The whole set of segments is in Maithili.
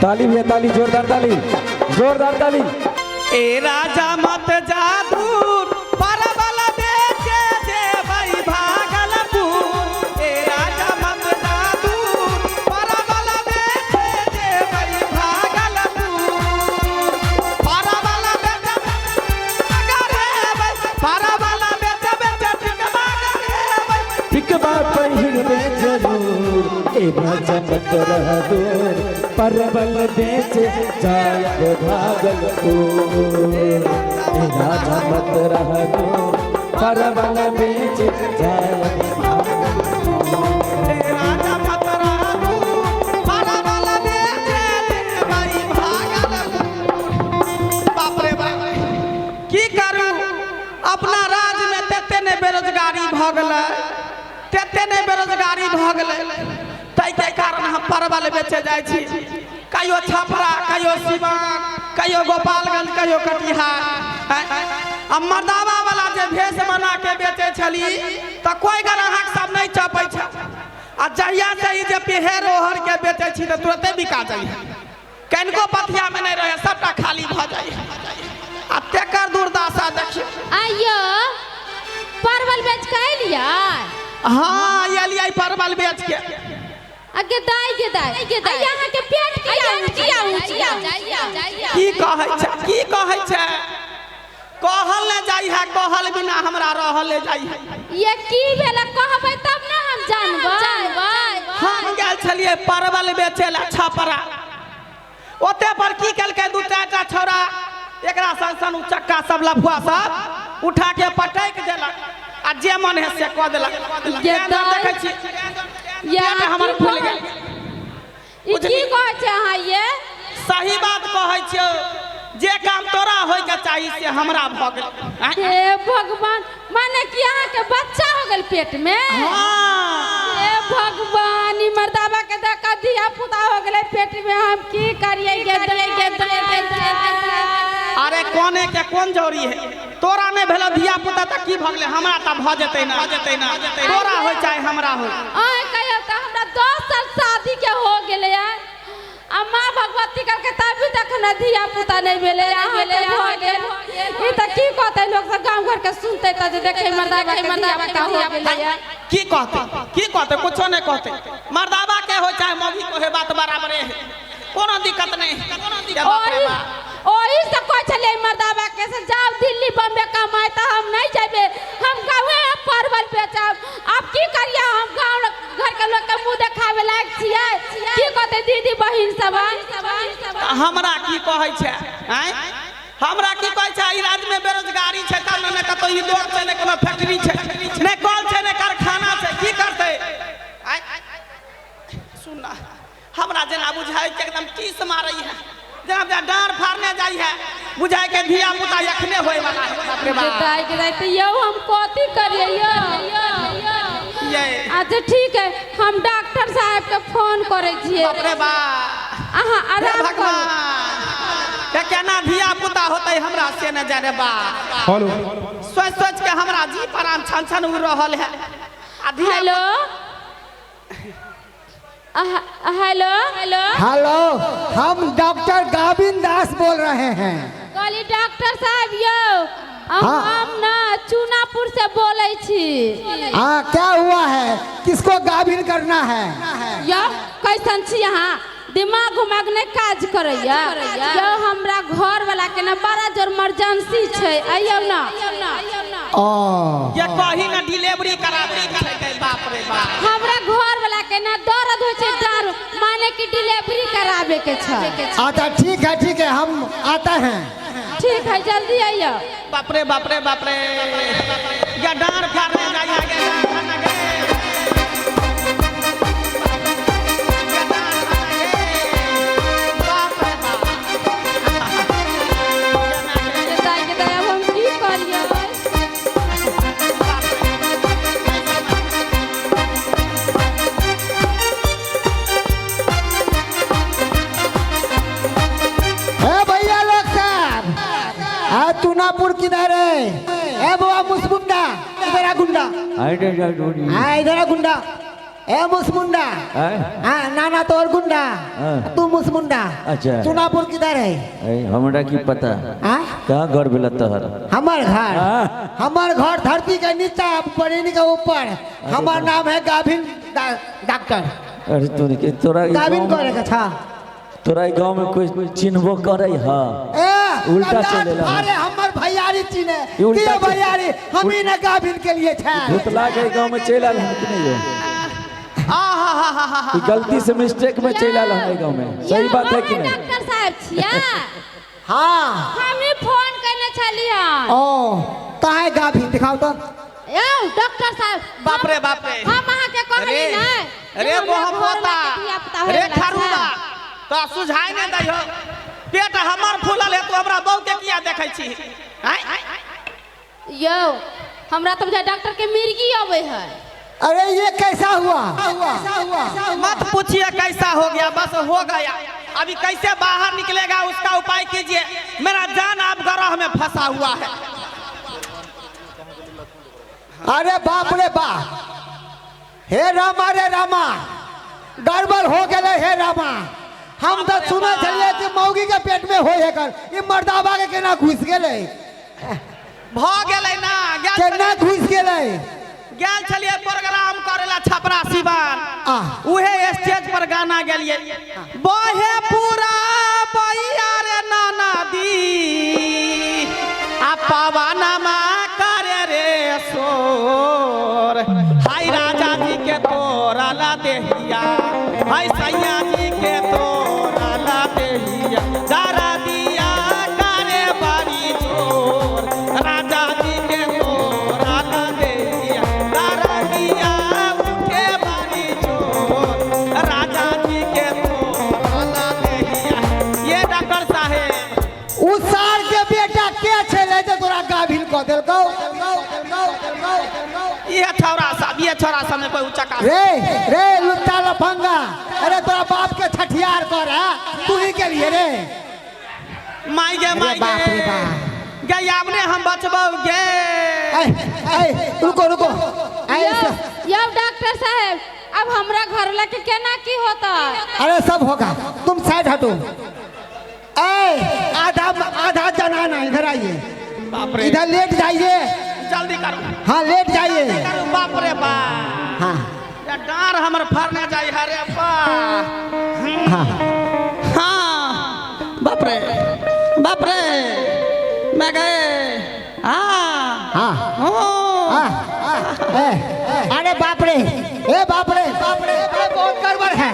ताली भैया ताली, जोरदार ताली, जोरदार ताली। ए राजा मत जा दूर, परवल बेचे जेबै भागलपुर। ए राजा मत जा दूर, परवल बेचे जेबै भागलपुर। परवल बेचे हेबै, परवल बेचे बेचे टिकबा हेबै। टिकबा पहिरबे जरूर, ए राजा मत रह दूर, परवल बेचे जायब भागलपुर। ए राजा मत रह दूर, परवल बेचे जायब भागलपुर। ए राजा मत रह दूर, परवल बेचे जेबै भागलपुर। बाप रे बाप, की करू, अपना राज्य में तेते ने बेरोजगारी भऽ गेलै, तेते ने बेरोजगारी भऽ गेलै, ताहिके कारण हम परवल बेचे जाइ छी। कहियो छपरा, कहियो सिवान, कहियो गोपालगंज, कहियो कटिहार। आ मर्दावा वाला जे भेष बना के बेचै छली तऽ कोइ ग्राहक सब नहि चपै छै। आ जहिया से ई जे पेहर ओहर के बेचै छी तऽ तुरते बिका जाइ है, कनिको पथिया में नहि रहै, सबटा खाली भऽ जाइ है। आ तेकर दुर्दशा देखियौ। आइयो परवल बेच के एलियै? हाँ, एलियै परवल बेच के। अगे दाई, गे दाई, गे दाई, अहाँ के पेट किया किया ऊँच? की कहै छै, की कहै छै, कहल ने जाइ है, कहल बिना हमरा रहल ने जाइ है। ये की भेलै कहबै तब ने हम जानबै। हम गेल छलियै परवल बेचे ला छपरा, ओते पर की केलकै दू चारिटा छौड़ा एकरा सन सन उचक्का सब लफुआ सब उठा के पटैक देलक आ जे मन है से कऽ देलक। ये तें हम देखै छी ये पेट हमर की फूलि गेल। ई की कहै छै अहाँ ये? सही बात कहै छियौ, जे काम तोरा होइके चाही से हमरा भऽ गेल। आँय? हे भगवान, माने कि अहाँ के बच्चा हो गेल पेट में? हाँ। हे भगवान, ई मर्दाबा के देख के धिया पुता हो गेलै पेट में, हम की करियै गे दाई, गे दाई, गे दाई। अरे कोने के कोन जरूरी है, तोरा नहि भेलो धिया पुता तऽ की भऽ गेलै, हमरा तऽ भऽ जेतै ना, जेतै ना, तोरा होइ चाहे हमरा होइ। अहाँ कहियौ तऽ हमरा 10 साल शादी के हो गेलै आ माँ भगवती करके तभी तक हमरा धिया पुता नहि भेलै, अहाँ के भऽ गेल। ई तऽ की कहतै लोक सब गाँव घर के सुनतै तऽ जे देखै मर्दाबा के धिया पुता हो गेलै। की कहतै, की कहतै, कुछो नहि कहतै। मर्दाबा के हो चाहे मौगी के हो, बात बराबरे है, कोनो दिक्कत नहीं। बाप रे ओही बाप। ओही से कहै छलियै मर्दाबा के से जाओ दिल्ली बम्बे कमाए, तऽ हम नहीं जेबै, हम गाँवे में परवल बेचब। आब की करियै, हम गाँव घर के लोग के मुँह देखावे लायक छियै? की कहतै दीदी बहिन सब? तऽ हमरा की कहै छै, आँय, हमरा की कहै छै, ई राज्य में बेरोजगारी छै तब ने, ने कतौ उद्योग छै, ने कोनो फैक्ट्री छै, ने कल छै, ने कारखाना छै, की करतै? आँय, सुन ना, हमरा जेना बुझाइ के एकदम टीस मारै है, जेना जेना डाँड़ फाड़ने जाइ है, बुझाइ के धिया पुता एखने होय वाला है। बाप रे बाप। दाई के दाई, तऽ यौ हम कथी करियै यौ? ये अच्छा ठीक है, हम डॉक्टर साहब के फोन करै छियै। बाप रे बाप। अहाँ हे आराम करू। भगवान, ये केना धिया पुता होतै हमरा से न जाने बा। हेलो। सोच सोच के हमरा जी परान छन छन उड़ रहल है। आ धिया हेलो हेलो हेलो हेलो, हम डॉक्टर गोविंद दास बोल रहे हैं। कहली डॉक्टर साहब यौ, हाँ। हम ना चूनापुर से बोलै छी। हाँ, क्या हुआ है, किसको गाभिन करना है? यौ कैसन छी अहाँ, दिमाग उमाग नहि काज करैया? यौ हमरा घर वाला के ना बड़ा जोर इमरजेंसी छै, अइयौ ना। ओ ये कही ना डिलीवरी कराबै छै, बाप रे बाप। हमरा घर वाला के ना दर्द होइ छै डाँड़, माने कि डिलीवरी कराबे के छै। अच्छा ठीक है, ठीक है, हम आते हैं। ठीक है, जल्दी अइयौ। बाप रे बाप रे बाप रे, या डाँड़ फाड़ने जाइए गे, डाँड़ फाड़ने गे। या डाँड़ फाड़ने गे। बाप रे बाप। दाई के दाई, अब हम की करियै? ए भैया लोग साहब, आ चुनापुर किधर है? ए बुआ मुसमुंडा, इधर आ गुंडा। आ इधर आ गुंडा। ए मुसमुंडा। आँय? हाँ, नाना तोर गुंडा। हाँ। तू मुसमुंडा। अच्छा। चुनापुर किधर है? ए, हमरा की पता। हाँ? कहाँ घर भेल तोहर? हमर घर। हाँ। हमर घर धरती के नीचा पड़ेनी के ऊपर। हमर नाम है गाभिन डॉक्टर। अरे तोरे के तोरा ई गाभिन गाँव में- करे के छा। तोरा ई गाँव में कोई चिन्हबो करे हा? ए, उल्टा लात चलेला। मारे हमर भैयारी चिन्हे। ई उल्टा दियो चल- भैयारी, हम ही ने गाभिन के लिए छे। भूतला के गाँव में चलि आयल हन कि नहीं यो? आहा ई गलती से मिस्टेक में चलि आयल हन गाँव में, सही बात है कि नहीं? डॉक्टर साहब छिया? हाँ। हम ही फोन करने छली हन। ओ काहे गाभिन दिखाओ तो। यौ डॉक्टर साहब। बाप रे बाप रे। हम अहाँ के कहली अरे, नै अरे जे हमरा मोहब्बता, घर लगे धिया-पुता होय रे वला छै। खरुआ, तो सुझाइ नहि दैहो। पेट हमर फूलल है, तू हमरा बहू के किया देखै छी? आँय? यौ हमरा तऽ बुझाइ डॉक्टर के मिर्गी अबै है। अरे ये कैसा हुआ? मत पूछिए कैसा हो गया, बस हो गया। अभी कैसे बाहर निकलेगा उसका उपाय कीजिए। मेरा जान आप गरह में फंसा हुआ है। अरे बाप रे बाप, हे रामा रे रामा, गड़बड़ हो गए हे रामा। हम तो सुने छलिए कि मौगी के पेट में होय है कर, ई मर्दाबा के केना घुस गेलै? भ गेलै ना, गेल केना घुस गेलै? गेल छलिए प्रोग्राम करेला छपरा सिवान। आह। उहे स्टेज पर गाना गेलिए, बहे पूरा बैया रे नाना दी, आ पवनमा करे रे शोर, हाय राजा जी के तोरा ला देहिया, हाय सैया जी के तोरा ला देहिया, दारा दिया करे बारी जोर, राजा जी के तोरा ला देहिया, दारा दिया उठे बारी जोर, राजा जी के तोरा ला देहिया। ये डॉक्टर साहेब उ सार के बेटा के छलै जे तोरा गाभिन क देलकौ? ये छौरा साहब, ये छौरा साहब में कोई ऊंचा का रे रे लुच्चा लफंगा, अरे तोरा बाप के छठियार कर है तू ही के लिए रे। माई गे माई अरे बाप रे गे बाप। गे आबने हम बचबौ गे। ऐ ऐ रुको रुको, ऐ यौ डॉक्टर साहेब अब हमरा घर लगे केना की होता? अरे सब होगा, तुम साइड हटो। ऐ आधा आधा जनाना इधर आइए, बाप रे इधर लेट जाइए। जल्दी करो। हाँ लेट जाइए। जल्दी करो, बाप रे बाप। हाँ। या डार हमर फरने जाय है रे बा। हाँ। हाँ बाप रे बाप रे, मैं गए। हाँ हाँ। हाँ। हाँ, ए, अरे बाप रे, ए बाप रे, बाप रे, बहुत गड़बड़ है,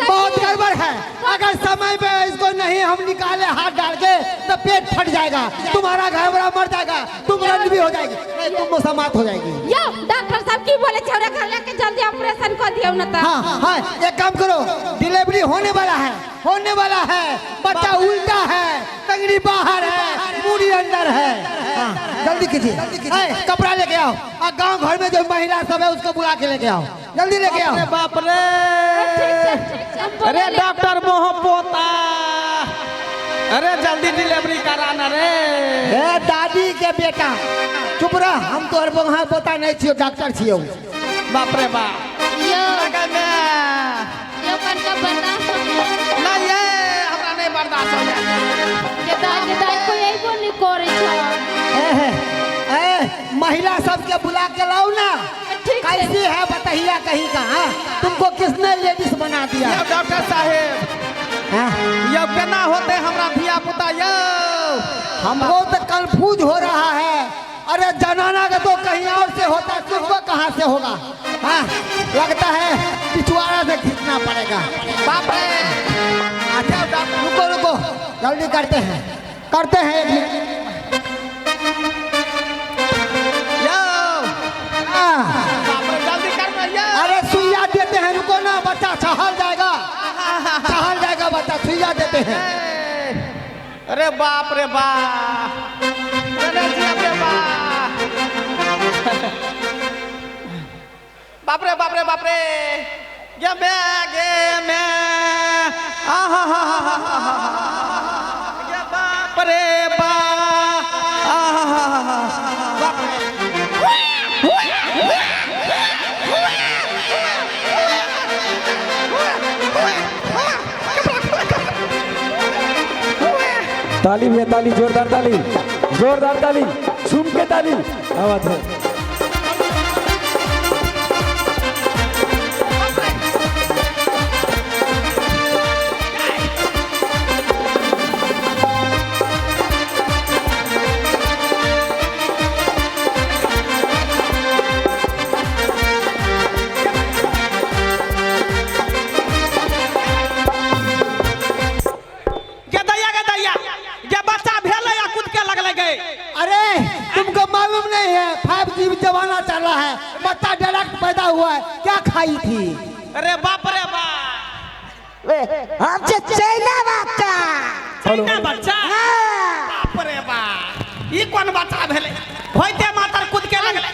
बहुत गड़बड़ है। अगर समय पे इसको नहीं हम निकाले हाथ डाल के तो पेट फट जाएगा, तुम्हारा घर बड़ा मर जाएगा, तुम रंज भी हो जाएगी, नहीं तुम मुसम्मात हो जाएगी। यौ डॉक्टर साहब की बोले छौरा घर लेके जल्दी ऑपरेशन कर दियौ न त। हाँ हाँ एक काम करो, डिलीवरी होने वाला है, होने वाला है, बच्चा उल्टा है, टंगड़ी बाहर है, मूड़ी अंदर है। हाँ, जल्दी कीजिए, ए, कपड़ा लेके आओ, और गांव घर में जो महिला सब है उसको बुला के लेके आओ, जल्दी लेके आओ। अरे बाप रे, अरे डॉक्टर मोह पोता, अरे जल्दी डिलीवरी कराना रे। ए दादी के बेटा चुप रह, हम तोहर बंहा पोता नहीं छियो, डॉक्टर छियो। बाप रे बाप। यौ लगे में। यौ कनका बर्दाश्त हो गेलै। नहीं ये हमरा नहीं बर्दाश्त हो जाए। के दाई के दाई कोई अइबो नहीं करै छौ। ए, ए, महिला सबके बुला के लाओ ना। ठीक छै। कैसी है बताइया कहीं का? हाँ? तुमको किसने लेडीज बना दिया? यौ डॉक्टर साहेब हाँ? यौ केना होते हमरा धिया पुता यौ? हमको तो कंफ्यूज हो रहा है। अरे जनाना का तो कहीं और से होता है, तुमको कहाँ से होगा? हाँ, लगता है पिछवाड़ा से खींचना पड़ेगा। बाप रे। अच्छा रुको रुको, जल्दी करते हैं, करते हैं एक मिनट। यौ हाँ। बाप रे जल्दी करना यौ। अरे सुइया देते हैं, रुको ना, बच्चा चहल जाएगा, चहल जाएगा बच्चा, सुइया देते हैं। अरे बाप रे बाप, अरे जी रे बाप, बाप रे बाप रे बाप रे, गे मैं गे मैं, आहा हा हा हा हा, गे बाप रे बाप, आहा हा हा, बाप रे। ताली भैया ताली, जोरदार ताली, जोरदार ताली, झूम के ताली। आवाज है। गे दैया, गे दैया, गे बच्चा भेलै आ कूद के लगलै गे। अरे तुमको मालूम नहीं है, 5G जमाना चल रहा है, बच्चा डायरेक्ट पैदा हुआ है, क्या खाई थी? अरे बाप रे बाप। हम चाइना बच्चा। चाइना बच्चा? बाप रे बाप, ई कोन बच्चा भेलै? होइते मातर कूद के लगलै।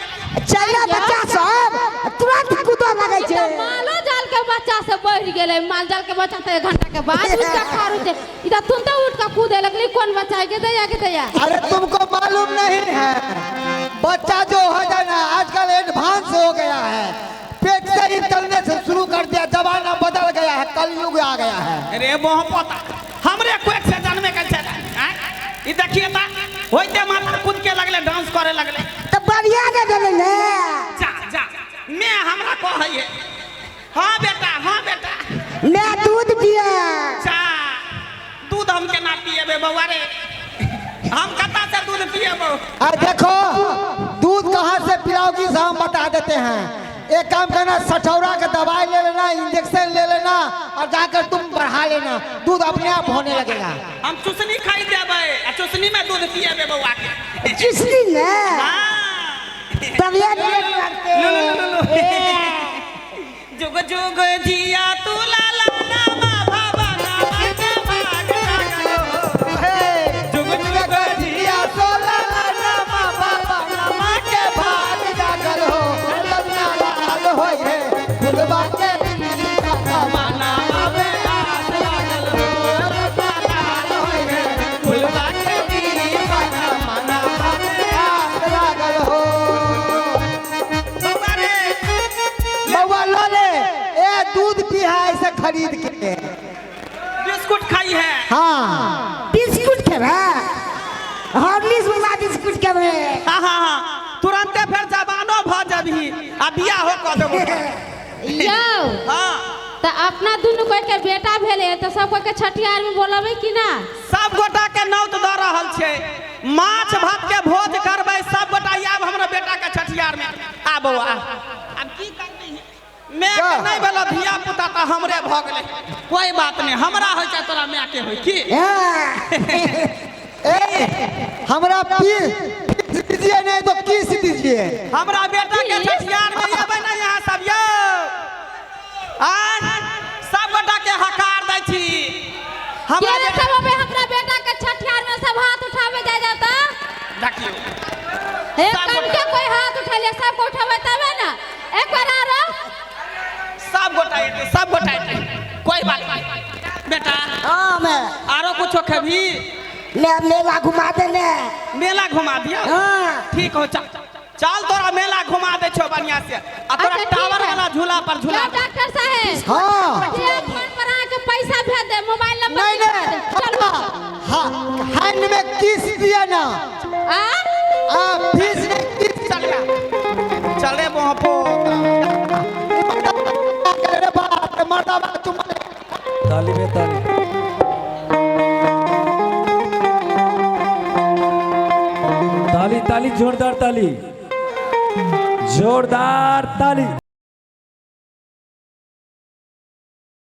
चाइना बच्चा सब तुरंत कूदऽ लगै छै। मालो जाल के बच्चा से बढ़ गेलै। माल जाल के बच्चा तऽ 1 घंटा के बाद उठ के खाड़ होते, ई तऽ तुरंत उठ के कूदे लगलै। कोन बच्चा है? गे दैया, गे दैया। अरे तुमको मालूम नहीं है, बच्चा जो हो जाए ना आजकल एडवांस हो गया है, पेट से ही चलने से शुरू कर दिया, जमाना बदल गया है, कलयुग आ गया है। अरे मोह पोता, हमरे कोख से जन्मे के छै। आँय? ई देखिए ता होइते मातर कूद के लगलै, डांस करे लगलै। तऽ बढ़िया ने भेलै ने। जा जा, मैं हमरा कहै है। हाँ बेटा, हाँ बेटा। मैं दूध पिया। जा, दूध हम केना पिएबे बौआ रे? हम कतऽ से दूध पिएबो? अरे देखो दूध कहाँ से पिलाओगी से हम बता देते हैं। एक काम करना, सठौरा का दवाई ले लेना, इंजेक्शन ले लेना और जाकर तुम बढ़ा लेना, दूध अपने आप होने लगेगा। हम चुसनी खाई देबै आ चुसनी में दूध पिएबे बौआ के। चुसनी ने? हाँ। तबियत करते। लो लो लो लो। जुग जुग जिया तू लाला नामा भावा नामा के भाग जागलो। जुग जुग जिया तो लाला नामा बाबा नामा के भाग जागल हो, ललना लाल होय है फुलवा के बिजली का माना आवे आस लागल हो, ललना लाल होय है फुलवा के बिजली का माना आवे आस लागल हो। बौआ रे, बउआ लो ले, ए दूध पिया ऐसे खरीद के। बिस्कुट खाई है। हाँ बिस्कुट खेबै? हॉर्लिक्स वाला बिस्कुट खेबै? हाँ हाँ हाँ, तुरंते फेर जवानो भ जबही आ बियाह हो कऽ देबो। यौ हाँ। तऽ अपना दुनू कोई के बेटा भेलै तऽ सब कोई के छठिहार में बोलबै कि ना? सब गोटा के नौत दऽ रहल छै, माछ भात के भोज करबै, सब गोटा आयब हमरा बेटा के छठिहार में। आ बौआ, आब की करबै? मैं के नहीं भेलो धिया पुता तऽ हमरे भऽ गेलै। कोई बात नहीं, हमरा होइ छै तोरा माय के होइ की? ए हमरा पीस दीजिए नहीं तो किस दीजिए। हमरा बेटा के छठिहार में अयबै ना यहाँ सब यौ? आय सब गोटा के हकार दै छी। हमरा के बेटा सब अबे हमरा बेटा के छठिहार में सब हाथ उठावे जाय जाता। देखियौ हे सब कम गोटा। के कोई हाथ उठा ले, सब को उठावे तबे ना। एक बार आरो सब गोटा एतै, सब गोटा एतै, कोई बात नहीं बेटा। हाँ मैं आरो कुछो खेबही? मैं मेला घुमा देने। मेला घुमा दिया? हाँ। ठीक हो, चल चल तोरा मेला घुमा दे छो बढ़िया से। आ तोरा अच्छा, ठीक टावर है। वाला झूला पर झूला। लो डॉक्टर साहेब। हाँ। ये फोन पर अहाँ के पैसा भेज दे, मोबाइल नंबर नहीं लिखा दे। नहीं, चलू। हाँ हैंड में किस दिया ना। आ? आ फीस में किस। चल रे, चल रे मोहपो। अरे बाप रे, मर्दाबा चुम्मा ले। ताली में ताली। ताली ताली, जोरदार ताली, जोरदार ताली।